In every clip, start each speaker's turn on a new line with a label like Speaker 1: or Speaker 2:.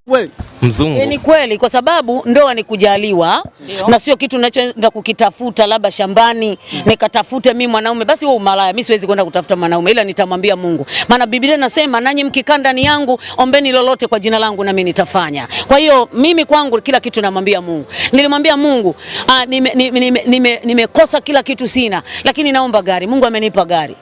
Speaker 1: Kweli?
Speaker 2: Mzungu.
Speaker 3: Ni kweli kwa sababu ndoa ni kujaliwa na sio kitu ninachoenda kukitafuta labda shambani nikatafute mimi mwanaume, basi wewe umalaya. Mimi siwezi kwenda kutafuta mwanaume, ila nitamwambia Mungu, maana Biblia inasema nanyi mkikaa ndani yangu ombeni lolote kwa jina langu nami nitafanya. Kwa hiyo mimi kwangu kila kitu namwambia Mungu. Nilimwambia Mungu, nimekosa kila kitu sina, lakini naomba gari. Mungu amenipa gari.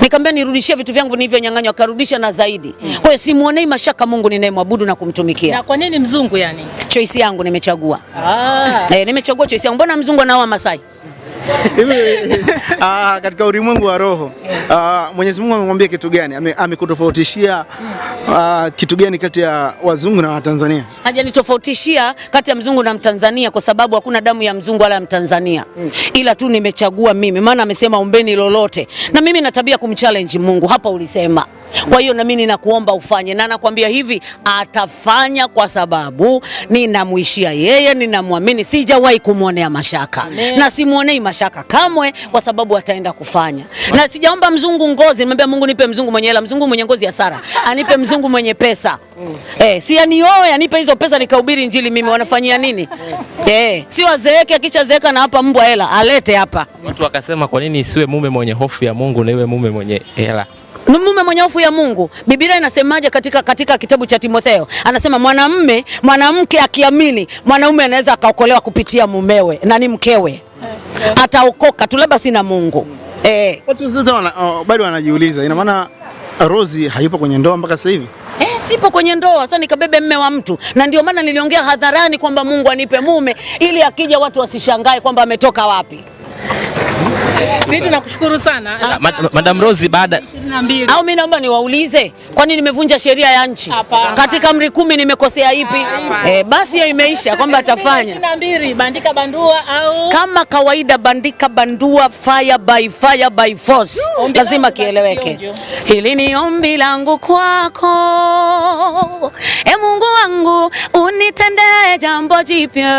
Speaker 3: Nikamwambia nirudishie vitu vyangu nilivyonyang'anywa, akarudisha na zaidi. Kwa hiyo simuonei mashaka Mungu ninayemwabudu na kumtumikia.
Speaker 4: Na kwa nini mzungu yani?
Speaker 3: Choice yangu nimechagua. Nimechagua choice yangu. Mbona mzungu anaoa Masai?
Speaker 1: Hivi katika ulimwengu wa roho Mwenyezi Mungu amemwambia kitu gani? Amekutofautishia kitu gani kati ya wazungu na Watanzania?
Speaker 3: Hajanitofautishia kati ya mzungu na Mtanzania kwa sababu hakuna damu ya mzungu wala ya Mtanzania. Ila tu nimechagua mimi, maana amesema ombeni lolote. Na mimi na tabia kumchallenge Mungu, hapa ulisema. Kwa hiyo na mimi ninakuomba ufanye, na nakwambia hivi atafanya, kwa sababu ninamuishia yeye, ninamwamini, sijawahi kumwonea mashaka.
Speaker 4: Amen.
Speaker 3: Na simuonei mashaka kamwe, kwa sababu ataenda kufanya. Na sijaomba mzungu ngozi, nimemwambia Mungu nipe mzungu mwenye hela, mzungu mwenye ngozi ya Sara, anipe mzungu mwenye pesa. Si anioe, anipe hizo pesa nikahubiri injili mimi, wanafanyia nini? Sio azeeke, akishazeeka na hapa mbwa hela, alete hapa.
Speaker 2: Watu wakasema kwa nini isiwe mume mwenye hofu ya Mungu na iwe mume mwenye hela?
Speaker 3: Ni mume mwenye hofu ya Mungu. Biblia inasemaje katika kitabu cha Timotheo? Anasema mwanamume, mwanamke akiamini, mwanaume anaweza akaokolewa kupitia mumewe na ni mkewe. Ataokoka tu, labda sina Mungu.
Speaker 1: Watu sasa bado wanajiuliza, ina maana Rose hayupo kwenye ndoa mpaka sasa hivi?
Speaker 3: Sipo kwenye ndoa, sasa nikabebe mme wa mtu. Na ndio maana niliongea hadharani kwamba Mungu anipe mume ili akija watu wasishangae kwamba ametoka wapi.
Speaker 4: Sisi tunakushukuru sana.
Speaker 2: Madam Rose baada
Speaker 4: 22.
Speaker 3: Au mimi naomba niwaulize, kwani nimevunja sheria ya nchi?
Speaker 4: Hapana.
Speaker 3: Katika amri 10 nimekosea ipi? Basi hiyo imeisha kwamba atafanya.
Speaker 4: 22 bandika bandua au
Speaker 3: kama kawaida, bandika bandua, fire by fire by force.
Speaker 4: Ombi
Speaker 3: Lazima
Speaker 4: langu
Speaker 3: kieleweke.
Speaker 4: basi,
Speaker 3: Hili ni ombi langu kwako, e Mungu wangu, unitendee jambo jipya.